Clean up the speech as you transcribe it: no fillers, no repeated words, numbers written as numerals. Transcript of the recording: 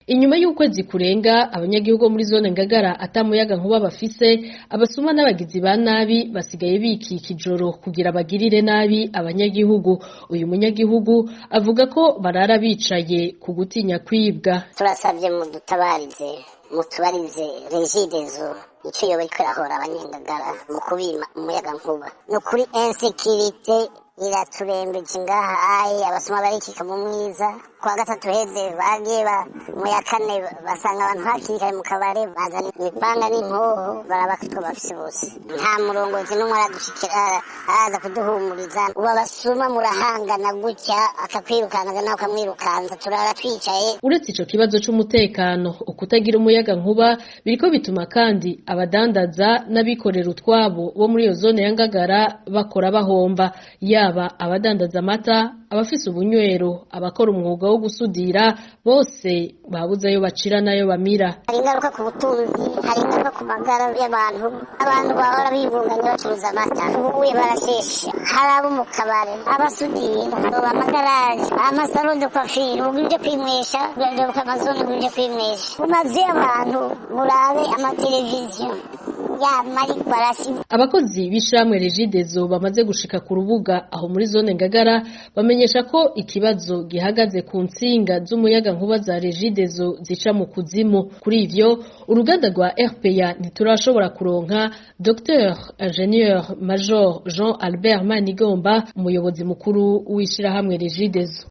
Inyuma y'ukwezi kurenga abanyagihugu bo muri zone Ngagara atamuyaga nkuba bafise, abasuma n'abagizi ba nabi basigaye bikika ijoro kugira bagirire nabi abanyagihugu. Uyu munyagihugu avuga ko barara bicaye ku gutinya kwibwa. Turasabye mudutabarize, mutubarize Regideso ico yoba iriko irahora abanyengagara mu kubima umuyaga nkuba. Ni ukuri insécurité iraturembeje ngaha aye, abasuma barikika mu mwiza. Kuwa gatatu heze bagiye mu ya kane basanga abantu hakiri kare mu kabare, bazana imipanga n'inkoho, barabaka bafise bose. Nta murongozi n'umwe aradushikira araza kuduhumuriza. Ubu abasuma murahangana gutya, akakwirukanza nawe ukamwirukanza, turara twicaye. Uretse ico kibazo c'umutekano, ukutagira umuyaga nkuba biriko bituma kandi abadandaza n'abikorera utwabo bo muri iyo zone ya Ngagara bakora bahomba, yaba abadandaza amata, abafise ubunywero, abakora umwuga wo gusudira, bose babuze ayo bacira n'ayo bamira. Hari ingaruka ku butunzi, hari ingaruka ku magara y'abantu. Abantu bahora bibunganya bacuruza amata ubuye barashesha, hari abo mu kabare, abasudira, amagaraje, amasalon de coiffure, ubu ibyo kwimwesha, amazone ibyo kwimwesha mu mazu y'abantu, murabe amateleviziyo. Abakozi b'ishamwe Regideso bamaze gushika ku rubuga aho muri zone Ngagara bamenyesha ko ikibazo gihagaze ku ntsinga z'umuyaga nkuba za Regideso zica mu kuzimu. Kuri ivyo, uruganda rwa RPA ntiturashobora kuronka Dr Ingénieur Major Jean Albert Manigomba, umuyobozi mukuru w'ishirahamwe Regideso.